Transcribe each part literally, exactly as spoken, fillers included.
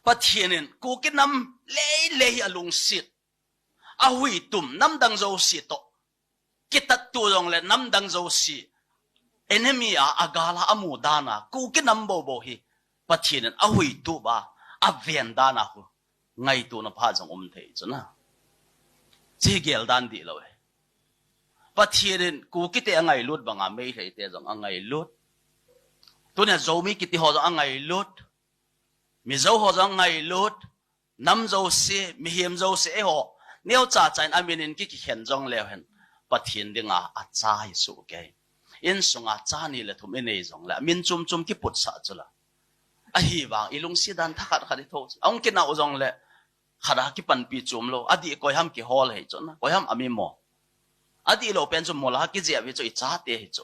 Pathen in Kuki nam leilei hi alungset, ahuitum, namdang jouse toh kitat tu jongle namdang jouse enemy a, agal a amu dan a Kuki nam boubou hi Pathen in ahuitum a, aven dan a khu ngaituna pha jong um thei chu na. Chi gel dan dihlou e. Pathen in Kuki te angailut banga Meitei te jong angailut. Tunia Zomi kiti ho jong angailut. Mizo ho jong angailut. Nam jouse, mihem jouse, eiho neocha cha in amin in ki, kikhen jongleu hen, Pathen dinga acha hi soh kei. Insunga cha ni le thum inei jongle, amin chom chom kiputsah chu la. Ahivang ilungset dan thakhat khat itho chu. Ahung kinah u jongle, khat a kipanpi chom lou. Adih koiham kihol hei chu na. Koiham ami mo. Adihlou pen chu mol a kijep hi chu, ichate hi chu.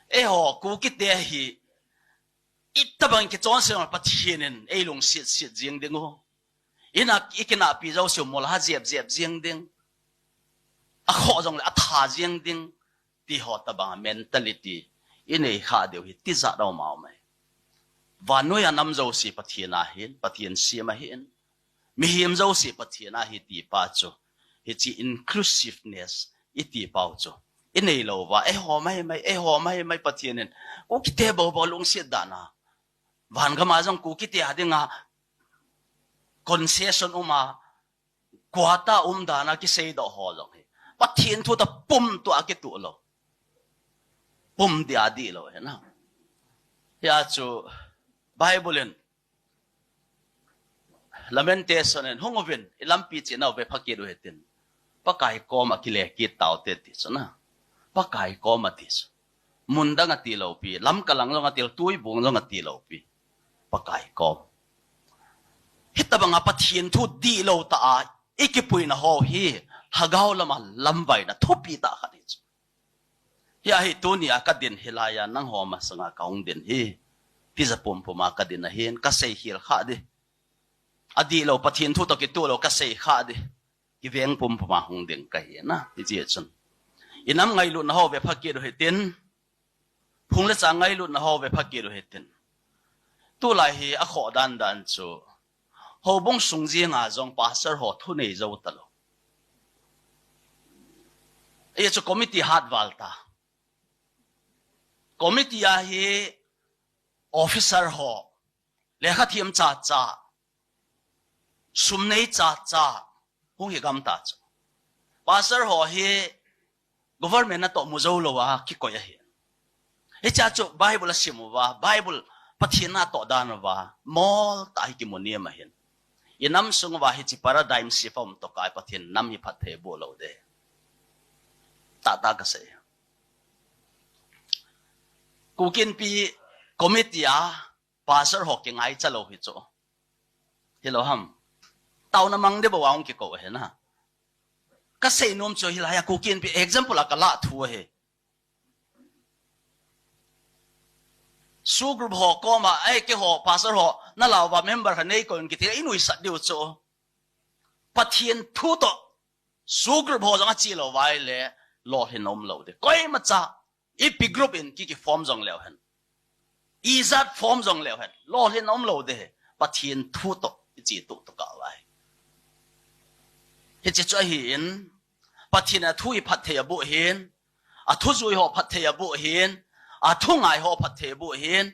Eiho Kuki te hi itobang kichonse jongle Pathen in eilungset set jeng ding u. Ina ikinahpi jouse u mol a jep jep jeng ding. Akhoh jongle atha jeng ding. Ti ho tobang mentality inei kha diu hi tijat a um a um e. Vannoi a nam jouse Pathen ahin, Pathen sem ahin. Mihem jouse Pathen ahi ti pa chu, hiche inclusiveness iti pau chu inei lou va, eiho maimai, eiho maimai Pathen in Kuki te boubou lungset dan a, van gam a jong Kuki te a dinga concession um a, quota um dan a kiseidoh ho jong hi Pathen thu toh pum tua kituh lou. Pum dia dihlou hi na. Hia chu Bible in Lamentation in, hung uvin, ilampi china uve, phakit u hitin. Pakai kom a kile kit taute ti chu na. Pakai kom ati chu. Mun dang ati lou pi, Lamka lang jong ati lou, Tuibung jong ati lou pi. Pakai kom. Hitobang a Pathen thu dihlou tah a ikipuina ho hi, lhagao lam a lamvaina thupi tah khat hi chu. Hia hi tunia kadin hilai a nangho masanga kahung din hi. Tija pumpum a kadin ahin, kasei khel kha di. Adihlou Pathen thu toh kituh lou kasei kha di. Kiveng pumpum a hung ding kahi na, hiche chun. Inam ngailutna ho ve phakit u hitin. Phung le chang ngailutna ho ve phakit u hitin. Tulai hi akhoh dan dan chu, houbung sung jenga jong pastor ho thunei jou talou. Hichu committee hat val ta. Committee a hi officer ho, lekha thiam chacha, sum nei chacha, hung hi gam ta chu. Pastor ho hi government natoh mu jou lou a kikoi ahi. Hiche chu Bible asim uva, Bible Pathen natoh dan uva, mol tah hi kimu niam ahin. Inam sung uva hiche paradigm shift aum toh kai Pathen nam hi phatthei boh lou de. Tahtah kasei. Kuki Inpi committee a pastor ho kingaicha lou hi chu. Hilou ham. Taona mang de bou a hung kikou ahi na. Kasei nom chu hilai a Kuki Inpi example a kalah thu ahi. SoO group ho koma, ei, keiho pastor ho, nalah uva member khat nei kouvin kiti, inuisat diu chu. Pathen thu toh, SoO group ho jong ache lou uva ahile, lolhin aum lou de. Koimacha, ipi group in ki, ki form jong leu hen. Ijat form jong leu hen. Lolhin aum lou de. Pathen thu toh, iche tuh tuh kah uva ahi. Hiche chu ahin, Pathen a thu hi phatthei aboh ahin, a thujui ho phatthei aboh ahin, a thungai ho phatthei aboh ahin,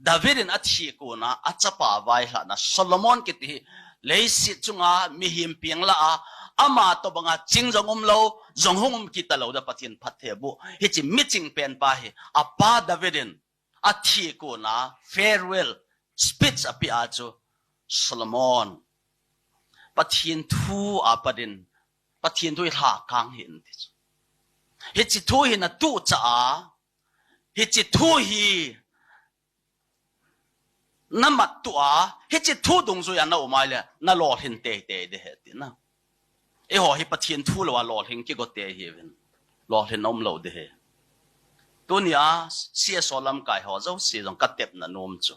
David in athi kona, achapa vailhahna, Solomon kiti hi, leiset chunga mihem peng lah a, ama tobanga ching jong um lou, jong hung um kit talou da Pathen phatthei aboh. Hiche miching pen pa hi, apa David in, athi kona, farewell speech apeh a chu, Solomon, Pathen thu a pat in, Pathen thu hi lhakang hih in ti chu. Hiche thu hi natuh cha a, hiche thu hi namat tuh a, hiche thu dungjui a naum ahile, nalolhin teitei de ahi tina. Eiho hi Pathen thu lou a lolhing kigo te ihiuvin. Lolhin aum lou de ahi. Tunia C S O lamkai ho jouse jong katepna nom chu,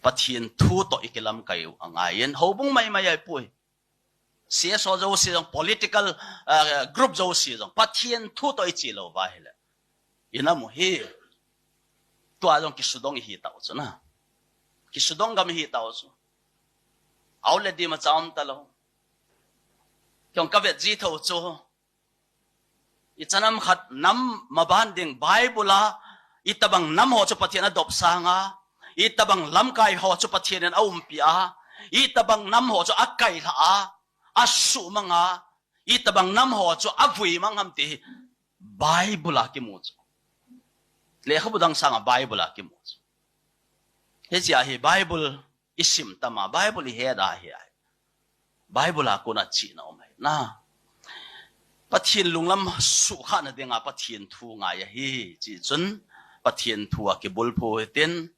Pathen thu toh ikilamkai u angaiyin, houbung maimai ahipoi. C S O jouse jong, political, uh, group jouse jong, Pathen thu toh iche lou uva ahile, inam u hi, tua jong kisudong ihi tau chu na. Kisudong gam hi tau chu. Au le di ma cham ta lo. Kiong ka vet ji tho chu. I chanam khat nam maban ding Bible a. I tabang nam ho chu Pathian a dop sanga. I tabang lamkai ho chu Pathian in a umpi a. I tabang nam ho chu a kai hla a. A su manga. I tabang nam ho chu a vui mang ham ti hi Bible a kimu chu. Lekhabu dang sanga Bible a kimu chu. Hichia hi Bible i sim tama, Bible i he da hi ai. Bible a kona china um ai. Na. Pathian lunglam sukha na dinga Pathian thu ngai ahi. Chi chun Pathian thu a kibulphu hitin,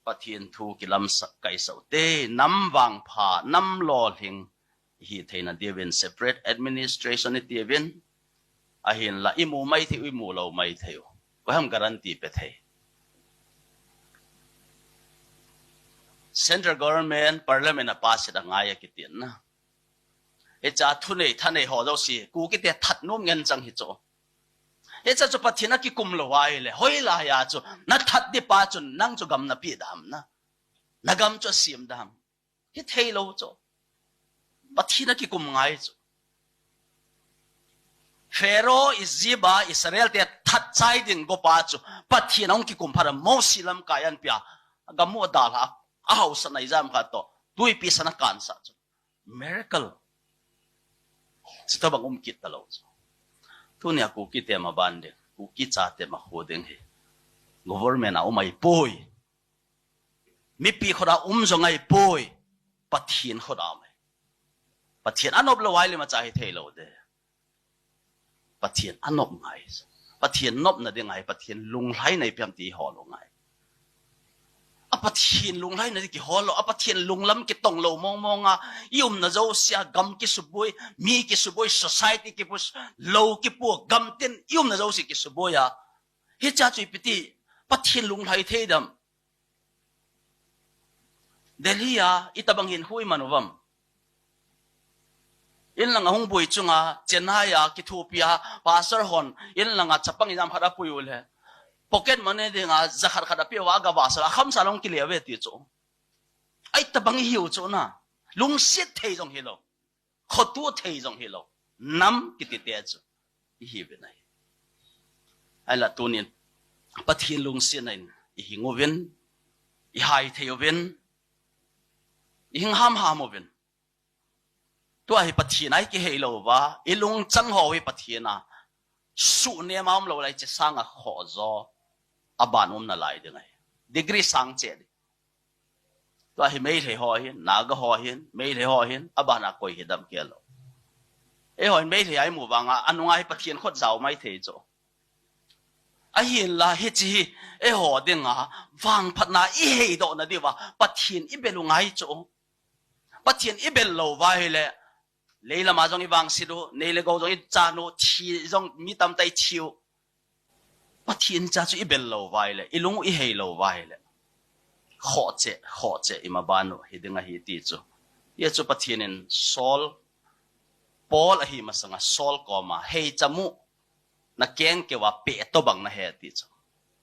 Pathian thu kilamsak kai sau te, nam vangpha, nam lolhing, hi theina diuvin separate administration i tiuvin. Ahinla i mu mai thei u, i mu lo mai thei u. Ko ham guarantee pe thei. Central government, parliament a pass da ngai a kitin na. Hicha thunei, thanei ho jouse, Kukite that nom ngen chang hi chu. Hicha chu Pathian a kikum lo ai le, hoilai a chu, na that di pa chun, nang chu gam na pi dam na. Na gam chu sim dam. Hi thei lo chu. Pathian a kikum ngai chu. Pharaoh, Egypt a Israel te that chai ding go pa chu. Pathian a hung kikum phat a Moses lamkai an pia. Gam mu dal ha. A hausa na ijam kha to. Tuipi sana kansa chu. Miracle. Sita bang um kit ta lo chu. Tunia Kukite maban ding. Kuki chate ma khu ding hi. Government a um ai poi. Mipi khoda um jong ai poi. Pathian khoda um ai. Pathian a nop lo ai le ma cha hi thei lo de. Pathian a nop ngai. Pathian nop na ding ngai, Pathian lunglhai na i piam ti ho lo ngai. A Pathian lunglhai na di kihol lo, a Pathian lunglam kitong lo mong mong a, i umna jouse a gam kisuboi, mi kisuboi, society kipu, lo kipu, gam tin, i umna jouse kisuboi a. Hicha chu ipi ti, Pathian lunglhai thei dam. Delhi a, i tabang hin hui manu vam. In langa hung bui chunga, Chennai a, kithupi a, pastor hon, in langa chapang ijam khat a pui u le. Pocket money dinga, jakhat khat a piu a, ga vasa, a khamsa long kile ve ti chu. Ai tabang i hiu chu na. Lungsit thei jong hi lo. Khotu thei jong hi lo. Nam kiti te chu. I hi ve nai. Ai la tunin. Pathian lungsit na in. I hing uvin. I hai thei uvin. I hing ham ham uvin. Tua hi Pathian a i kihei lo va, i lungchang ho hi Pathian a. Su ne ma um lo lai che sanga kho jo. A ban um na lai ding ai. Degree sang che di. Tua hi Meitei ho hin, Naga ho hin, Meitei ho hin, a ban a koi hi dam ke lo. Ei ho hin Meitei ai mu vanga, a nunga hi Pathian khut jau mai thei chu. Ahin la hi chi hi, ei ho dinga, vangphatna i hei do na di va, Pathian i bel u ngai chu. Pathian i bel lo va hi le, leilama jong i vangsit u, nei le gou jong i chan u, thi jong mi tamtah i thi u. Pathian cha chu i bel lo va hi le, i lung u i hei lo va hi le. Kho che, kho che, i ma ban u, hi ding ahi ti chu. Hia chu Pathian in Saul, Paul ahi masanga Saul koma, hei chamu, na keng keu a pe to bang na he ti chu.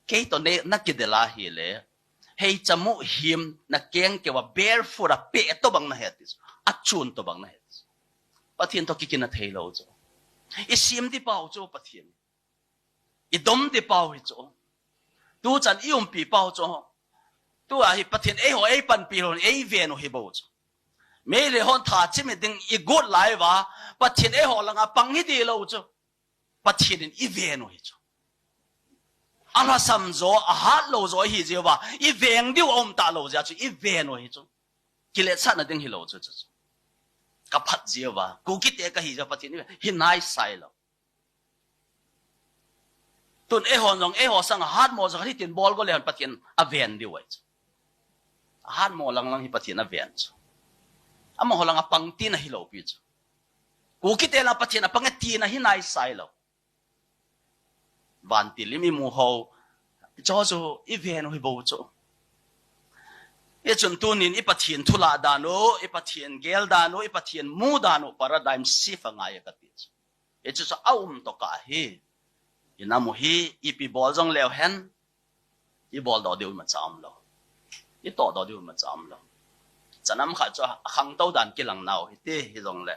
Kei to ne, na kidel a hi le, hei chamu him, na keng keu a barefoot a pe to bang na he ti chu. A chun to bang na he ti chu. Pathian to kikina thei lo chu. I sim di pau chu Pathian. I dom di pau hi chu. Tu chan i umpi pau chu. Tua hi Pathian ei ho ei panpi lo, ei ven u hi bo chu. Meitei hon tha chimi ding i got lai va, Pathian ei ho langa pang hi di lo chu. Pathian in i ven u hi chu. A lhasam jo, a hat lo jo hi jeh va, i veng diu a um ta lo jeh chu, i ven u hi chu. Kiletsahna ding hi lo chu, chu, chu. Ka phat jeh va, Kukite ka hi jeh Pathian i ven, hi nai sai lo. Tun ei hon jong, ei ho sang a hat mo jo, hi tin bol go le hon Pathian a ven diu ai chu. A hat mo lang lang hi Pathian a ven chu. Amaho langa pang tina hi lo pi chu. Kukite la Pathian a pang e tina hi nai sai lo. Vantil lim i mu ho. Cho chu i ven u hi bo chu. I chun tunin i Pathian thu la dan u, i Pathian gel dan u, i Pathian mu dan u, paradigm shift a ngai ka ti chu. I chu chu a um to ka hi. I na mu hi, i pi bol jong leu hen. I bol do diu ma cha um lo. itohdoh diu imacha umlou. Chanam khat chu akhangtou dan kilang nau hite hijongle,